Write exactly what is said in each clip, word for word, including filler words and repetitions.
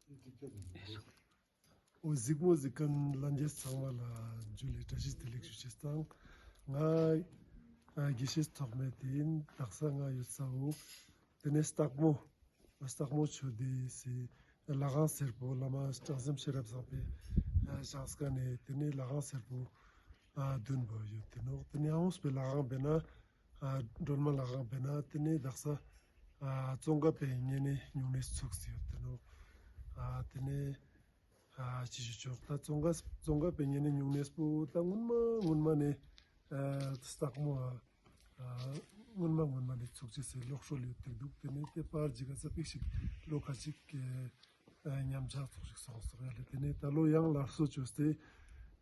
འོ་གཟིགས་མོ་གཟིགས་མཁན་ལྷན་རྒྱས་ཚང་མ་ལ་ཇུ་ལེ་བཀྲ་ཤིས་བདེ་ལེགས་ཞུ་ཅེས་དང་། ང་ཨ་དགེ་བཤེས་ཐོགས་མེད་ཡིན། དག་ས་ང་ཡོད་ས་འོ་དེ་ནས་སྟག་མོ་སྟག་མོ་ཆོས་སྡེ་སི་ལྷ་ཁང་སེར་པོ་བླ་མ་བྱང་སེམས་ཤེས་རབ་བཟང་པོའི་ཨ་བཞེངས་ས་ནས་དེ་ནས་ལྷ་ཁང་སེར་པོ་ཨ་བདུན་པོ་ཡོད་དེ་ནོག། དེ་ནས་ཨ་འོངས་པའི་ལྷ་ཁང་བེ་ན་ཨ་སྒྲོལ་མ་ལྷ་ཁང་བེ་ན་དེ་ནས་དག་ས་ཨ་ཙོང་ཁ་པའི་བསྙེན་གནས་སྨྱུང་གནས་ཚུགས་སེ་ཡོད་དེ་ནོག། ཨ་དེ་ནས་ཨ་ཅི་ཞུ་ཆོག། ད་ཙོང་ཁ་ཙོང་ཁ་པའི་བསྙེན་གནས་སྨྱུང་གནས་པོ་ད་སྔོན་མ་སྔོན་མ་ནས་ཨ་སྟག་མོ་ཨ་སྔོན་མ་སྔོན་མ་ནས་ཚུགས་ཅེས་སི་ལོག་སྲོལ་ཡོད་དེ་འདུག། དེ་ནས་དེ་པར་ཇི་ག་ས་པིག་ཞིག་ལོ་ཁ་ཅིག་ཨ་ཉམས་ཆག་ཙོགས་ཤིག་སོང་སོང་ཡ་ལེ། དེ་ནས་ད་ལོ་ཡང་སླར་གསོ་བཅོས་ཏེ་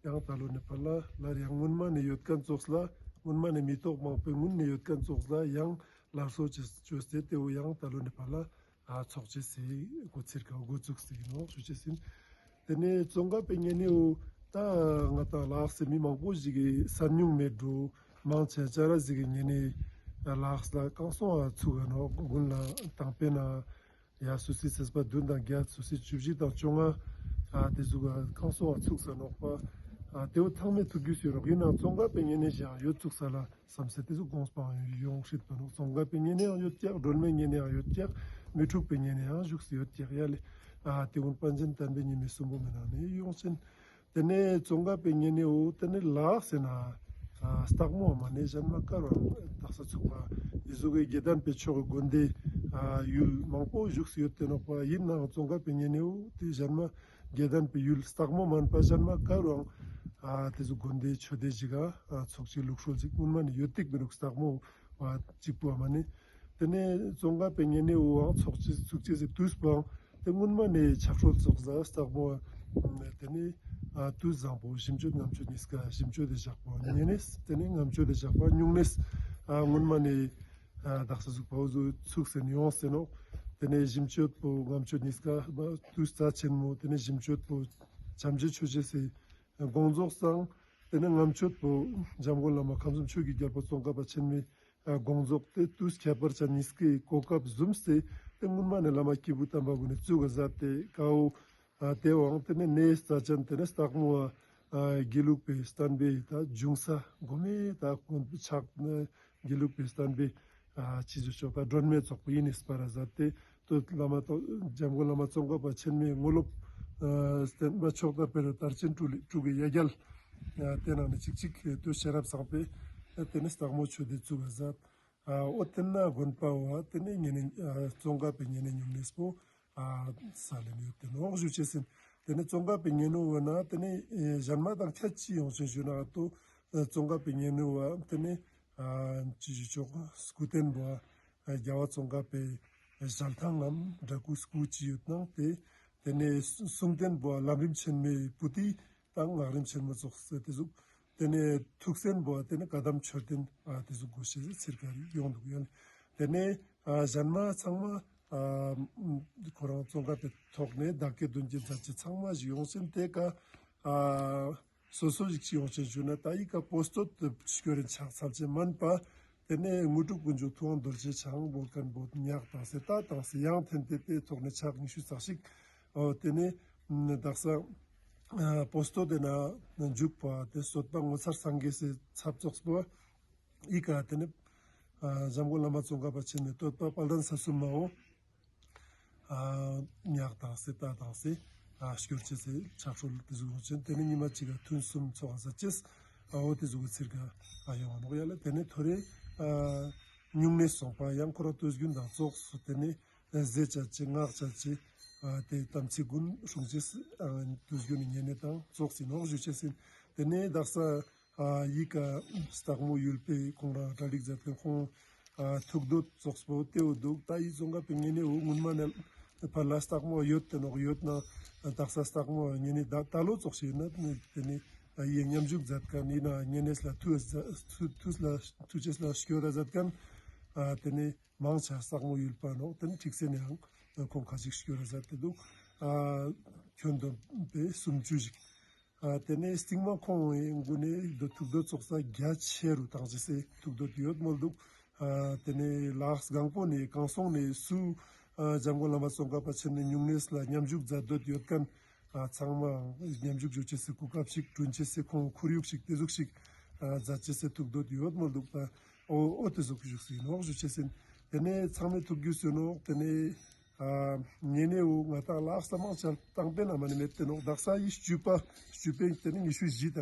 ཡང་ད་ལོ་ནས་ཕར་ལ་སླར་ཡང་སྔོན་མ་ནས་ཡོད་མཁན་ཙོགས་ལ་སྔོན་མ་ནས་མི་ཐོག་མང་པོའི་སྔུན་ནས་ཡོད་མཁན་ཙོགས་ལ་ཡང་སླར་གསོ་བཅོས་ཏེ་དེ་བོ་ཡང་ད་ལོ་ནས་ཕར་ལ་ཨ་ཚོགས་ཅེས་སི་འགོ་ཚིར་ཀ་འགོ་བཙུགས་སེ་ཡིན་ནོག་ཞུ་ཅེས་ཡིན། དེ་ནས་ཙོང་ཁ་པའི་བསྙེན་གནས་འོ་ད་ང་དང་ལ་དྭགས་སི་མི་མང་པོ་ཞིག་གི་གསན་མྱོང་མེད་འགྲོ། མང་ཆེ་ཅ་ར་ཞིག་གི་བསྙེན་གནས་ལ་དྭགས་ལ་གང་སོང་ཨ་ཚུགས་ཨ་ནོག། དགུན་ལ་དང་པེ་ན་ཡ་སུ་སི་ཚེས་པ་བདུན་དང་བརྒྱད་སུ་སི་བཅུ་བཞི་དང་བཅོ་ལྔ་ཨ་དེ་ཟུག་ག་གང་སོང་ཨ་ཚུགས་ས་ནོག་པ། ཨ་དེ་བོ་ཐང་མེ་ཐུག་རྒྱུ་ཡོད་རོག། ཡིན་ནའང་ཙོང་ཁ་པའི་བསྙེན་གནས་ཤིག་ཡང་ཡོད་ཚུགས་ས་ལ་བསམ་སེ་དེ་ཟུག་དགོངས་པའང་ཡོང་སྲིད་པ་ནོག། ཙོང་ཁ་པའི་བསྙེན་གནས་ཡང་ཡོད་ཀྱག། སྒྲོལ་མའི་བསྙེན་གནས་ཡང་ཡོད་ཀྱག། མི་འཁྲུགས་པའི་བསྙེན་གནས་ཡང་བཞུགས་སེ་ཡོད་ཀྱག་ཡ་ལེ། ཨ་དེ་ཀུན་པཎ་ཆེན་བསྟན་པའི་ཉི་མའི་གསུང་འབུམ་མི་ནང་ནས་ཡོང་ཕྱིན། དེ་ནས་ཙོང་ཁ་པའི་བསྙེན་གནས་འོ་དེ་ནས་ལ་དྭགས་ཟེར་ན་ཨ་སྟག་མོ་མ་ནས་གཞན་མ་ཀ་རུའང་དག་ས་ཚུགས་པ། འི་ཟུག་གི་དགེ་ལྡན་པའི་ཕྱོགས་ཀྱི་དགོན་སྡེ་ཨ་ཡུལ་མང་པོ་བཞུགས་སེ་ཡོད་དེ་ནོག་པ། ཡིན་ནའང་ཙོང་ཁ་པའི་བསྙེན་གནས་འོ་དེ་གཞན་མ་དགེ་ལྡན་པའི་ཡུལ་སྟག་མོ་མན་པ་གཞན་མ་ཀ་རུའང་ཨ་དེ་ཟུག་དགོན་སྡེ་ཆོས་སྡེ་ཞིག་ག་ཨ་ཚོགས་ཅེས་ལུགས་སྲོལ་ཅིག་སྔོན་མ་ནས་ཡོད་དེ་མི་རུག། སྟག་མོ་བ་གཅིག་པུ་བ་མ་ནས། དེ་ནས་ཙོང་ཁ་པའི་བསྙེན་གནས་འོའང་ཚོགས་ཅེས་ཚུགས་ཅེས་སི་དུས་པོའང་དེ་སྔོན་མ་ནས་ཕྱག་སྲོལ་ཚོགས་ས་སྟག་མོ་བ་དེ་ནས་ཨ་དུས་བཟང་པོ་བཞི་མཆོད་ལྔ་མཆོད་གཉིས་ཀ། བཞི་མཆོད་དེ་བཞག་པ་བསྙེན་གནས། དེ་ནས་ལྔ་མཆོད་དེ་བཞག་པ་སྨྱུང་གནས། ཨ་སྔོན་མ་ནས་ཨ་དག་ས་ཟུག་པ་བོ་ཟུག་ཚུགས་སེ་ནས་ཡོང་སེ་ནོག། དེ་ནས་བཞི་མཆོད་པོ་ལྔ་མཆོད་གཉིས་ཀ་དུས་རྩ་ཆེན་མོ། དེ་ནས་བཞི་མཆོད་པོ་བྱམས་ཆོས་ཆོས་རྗེ་སི་དགོངས་རྫོགས་སང་། དེ་ནས་ལྔ་མཆོད་པོ་འཇམ་མགོན་བླ་མ་ཁམས་གསུམ་ཆོས་ཀྱི་རྒྱལ་པོ་ཙོང་ཁ་པ་ཆེན་མོའི་ཨ་དགོངས་རྫོགས་དེ་དུས་ཁྱད་པར་ཅན་ཉིས་ཀའི་གོ་སྐབས་ཟུམ་སྟེ་དེ་སྔོན་མ་ནས་བླ་མ་སྐྱེས་བུ་དམ་པ་ཀུན་ནས་བཙུགས་ས་མཛད་དེ་ཀའོ། ཨ་དེ་བོའང་དེ་ནས་གནས་རྩ་ཅན་དེ་ནས་སྟག་མོ་ཨ་དགེ་ལུགས་པའི་བསྟན་པའི་ད་འབྱུང་ས་གོ་མེ་ད་དགོན་པའི་ཕྱག་ནས་དགེ་ལུགས་པའི་བསྟན་པའི་ཨ་ཅི་ཞུ་ཆོག་ད་སྒྲོན་མེ་ཚོགས་པོ་ཡིན་ནི་སྤར་ས་མཛད་དེ། ཏོ་བླ་མ་ཏོ་འཇམ་མགོན་བླ་མ་ཙོང་ཁ་པ་ཆེན་མོའི་དངོས་སློབ་ཨ་བསྟན་པ་ཕྱོགས་དང་སྤེལ་བའི་དར་ཆེན་དྲུག་ལས་དྲུག་གི་ཡ་གྱལ་ཨ་དེ་ནང་ནས་གཅིག་གཅིག་ཏོ་ཤེས་རབ་བཟང་པོས་ཨ་དེ་ནས་སྟག་མོ་ཆོས་སྡེ་བཙུགས་པ་མཛད། ཨ་འོ་དེ་ན་དགོན་པ་བོ་དེ་ནས་བསྙེན་གནས་ཨ་ཙོང་ཁ་པའི་བསྙེན་གནས་སྨྱུང་གནས་པོ་ཨ་ས་ལེན་ཡོད་དེ་ནོག་ཞུ་ཅེས་ཡིན། དེ་ནས་ཙོང་ཁ་པའི་བསྙེན་གནས་བོ་ན་དེ་ནས་ཨེ་གཞན་མ་དང་ཁྱད་ཅི་ཡོང་ཆེན་ཞུ་ན་ཏོ་ཨ་ཙོང་ཁ་པའི་བསྙེན་གནས་བོ་དེ་ནས་ཨ་ཅི་ཞུ་ཆོག་སྐུ་རྟེན་བོ་ཨ་རྒྱལ་བ་ཙོང་ཁ་པའི་ཞལ་ཐང་ངམ་འདྲ་སྐུ་སྐུ་ཅི་ཡོད་ནང་དེ། དེ་ནས་གསུང་རྟེན་བོ་ལམ་རིམ་ཆེན་མོའི་པོ་ཏི་དང་སྔགས་རིམ་ཆེན་མོ་ཙོགས་སེ་དེ་ཟུག། དེ་ནས་ཐུགས་རྟེན་བོ་དེ་ནས་བཀའ་གདམས་མཆོད་རྟེན་ཨ་དེ་ཟུག་གོ་ཤེས་ཚིར་ཀ་རིག་ཡོང་འདུག་ཡོད། དེ་ནས་ཨ་གཞན་མ་ཚང་མ་ཨ་ཁོ་རང་ཙོང་ཁ་པའི་ཐོག་ནས་བདག་བསྐྱེད་དོན་བསྐྱེད་མཛད་ཅེས་ཚང་མ་ཞིག་ཡོང་ཕྱིན་དེ་ཀ་ཨ་སོ་སོ་ཞིག་ཅི་ཡོང་ཆེན་ཞུ་ན་ད་ཡི་ཀ་པོ་སྟོད་དུ་སྐྱོར་རིན་ཕྱག་འཚལ་ཅེས་མན་པ། དེ་ནས་དངོས་གྲུབ་ཀུན་འབྱུང་ཐུབ་དབང་རྡོ་རྗེ་འཆང་བོ་ཀན་བོ་ཉག་བཏང་སེ་ད་བཏང་སེ་ཡང་འཐེན་ཏེ་དེ་ཐོག་ནས་ཕྱག་ཉི་ཤུ་རྩ་གཅིག། འོ་དེ་ནས་དག་ས་ཨ་པོ་སྟོད་དེ་ན་འཇུག་པ་དེ་བསྟོད་པ་ངོ་མཚར་སངས་རྒྱས་སི་ཚབ་ཙོགས་པོ་ཡི་ཀ་དེ་ནས་ཨ་འཇམ་མགོན་བླ་མ་ཙོང་ཁ་པ་ཆེན་མོའི་བསྟོད་པ་དཔལ་ལྡན་ས་གསུམ་མའོ། ཨ་ཉག་བཏང་སེ་ད་བཏང་སེ་ཨ་སྐྱོར་ཅེས་སི་ཕྱག་སྲོལ་དེ་ཟུག་ཡོང་ཅེན། དེ་ནས་ཉི་མ་གཅིག་ག་ཐུན་གསུམ་ཚོགས་ས་ཅེས་ཨ་འོ་དེ་ཟུག་གི་ཚིར་ཀ་ཨ་ཡོང་བ་ནོག་ཡ་ལེ། དེ་ནས་ཐོ་རེ་ཨ་སྨྱུང་གནས་སོང་པ་ཡང་ཁོ་རང་དུས་རྒྱུན་དང་ཙོགས་སུ་དེ་ནས་ཨ་ཟས་བཅད་ཅེས་སྔགས་བཅད་ཅེས་ཨ་དེ་དམ་ཚིག་ཀུན་སྲུང་ཅེས་ཨ་དུས་རྒྱུན་ནས་ཉེ་གནས་དང་ཙོགས་སེ་ནོག་ཞུ་ཅེས་ཡིན། དེ་ནས་དག་ས་ཨ་ཡི་ཀ་སྟག་མོ་ཡུལ་པའི་ཁོང་རང་གྲ་སྒྲིག་མཛད་མཁན་ཁོང་ཨ་ཐུགས་འདོད་ཙོགས་པོ་དེ་བོ་འདུག། ད་ཡི་ཙོང་ཁ་པའི་བསྙེན་གནས་བོ་སྔོན་མ་ནས་ཕར་ལ་སྟག་མོ་ཡོད་དེ་ནོག་ཡོད་ན་དག་ས་སྟག་མོ་བསྙེན་གནས་ད་ད་ལོ་ཙོགས་ཤིག་ཡོད་ན་དེ་ནས་ཡི་མཉམ་ཞུགས་མཛད་མཁན་ཡིན་ན་བསྙེན་གནས་ལ་ཐུགས་ཐུགས་ལ་ཐུགས་རྗེས་ལ་སྐྱོར་ར་མཛད་མཁན་ཨ་དེ་ནས་མང་ཆེ་སྟག་མོ་ཡུལ་པ་ནོག། དེ་ནས་ཁྲིག་སེ་ནས་ཡང་ཁོང་ཁ་ཅིག་སྐྱོར་ར་མཛད་དེ་འདུག། ཨ་ཁྱོན་བསྡོམས་པས་སུམ་ཅུ་ཞིག། ཨ་དེ་ནས་སྟིང་མ་ཁོང་གུན་ནས་འདོད་ཐུགས་འདོད་ཙོགས་ས་རྒྱ་ཆེ་རུ་བཏང་ཅེས་སི་ཐུགས་འདོད་ཡོད་མོལ་འདུག། ཨ་དེ་ནས་ལ་དྭགས་གང་པོ་ནས་གང་སོང་ནས་སུ་ ཨ་འཇམ་མགོན་བླ་མ་ཙོང་ཁ་པ་ཆེན་མོའི་སྨྱུང་གནས་ལ་མཉམ་ཞུགས་མཛད་འདོད་ཡོད་མཁན་ཨ་ཚང་མ་མཉམ་ཞུགས་ཞུ་ཅེས་སི་གོ་སྐབས་ཤིག་བསྐྲུན་ཅེས་སི་ཁོང་ཁོར་ཡུག་ཤིག་དེ་ཟུག་ཤིག་ཨ་མཛད་ཅེས་སི་ཐུགས་འདོད་ཡོད་མོལ་འདུག་པ། འོ་འོ་དེ་ཟུག་ཞུགས་སེ་ནོག་ཞུ་ཅེས་ཡིན། དེ་ནས་ཚང་མས་ཐུགས་རྒྱུས་སུ་ནོག། དེ་ནས་ཨ་ཉེ་ནས་འོ་ང་ཏང་ལགས་ས་མང་ཆ་ཏང་པེ་ན་མ་ནི་མེད་དེ་ནོག། དག་ས་ཡི་བཅུ་པ་བཅུ་པེ་དེ་ནས་ཉི་ཤུ་བཞི་དང་